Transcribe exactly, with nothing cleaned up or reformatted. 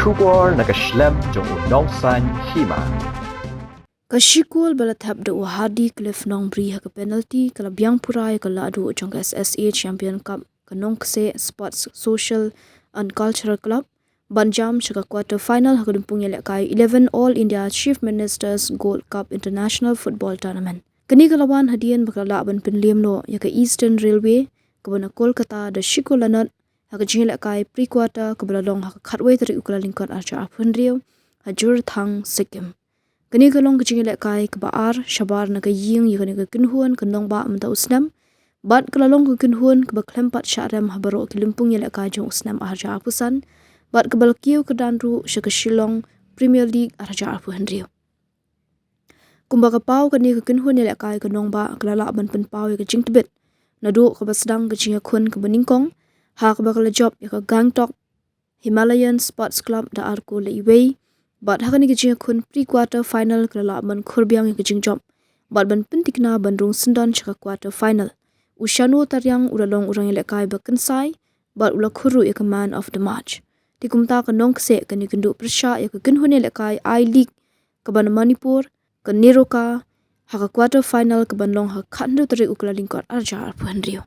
Khubor na ka shlem jong u Nongsaiñ Hima. Ka shikul ba la thep da u Hardy Cliff Nongbri ha ka penalty ka la biang pura ïa ka lahduh jong ka S S A Champion Cup ka Nongkseh Sports Social and Cultural Club ban jam sha ka quarter final ha ka lympung ïalehkai eleven All India Chief Minister's Gold Cup International Football Tournament. Kane ka la wan hadien ba ka la lah ban pynliem noh ïa ka Eastern Railway kaba na Kolkata da shikul lanot ha ka jingïalehkai pre-quarter kaba la long ha ka khatwei tarik u Kyllalyngkot arhajar arphew hynriew ha Jorthang, Sikkim. Kane ka long ka jingïalehkai kaba ar shabar na ka ïing ïa kane ka kynhun ka nongbah mynta u snem, bad ka la long ka kynhun kaba khlem pat shah rem ha baroh ki lympung ïalehkai jong u snem arhajar arphew san, bad kaba la kiew kyrdan ruh sha ka Shillong Premier League arhajar arphew hynriew. Kumba ka paw, kane ka kynhun ïalehkai ka nongbah ka la lah ban pynpaw ïa ka jingtbit naduh kaba sdang ka jingïakhun kaba nyngkong, ha kaba ka la jop ïa ka Gangtok Himalayan Sports Club da ar kol la iwei, bad ha kane ka jingïakhun pre-quarter final ka la lah ban khur biang ïa ka jingjop bad ban pynthikna ban rung syndon sha ka quarter final. U Shano Tariang u la long u rangïalehkai ba kynsai bad u la khur ruh ïa ka man of the match. Te kumta ka Nongkseh kan ïakynduh pyrshah ïa ka kynhun ïalehkai I-League kaba na Manipur, ka NEROCA, ha ka quarter final kaban long ha ka khathynriew tarik u Kyllalyngkot arhajar arphew hynriew.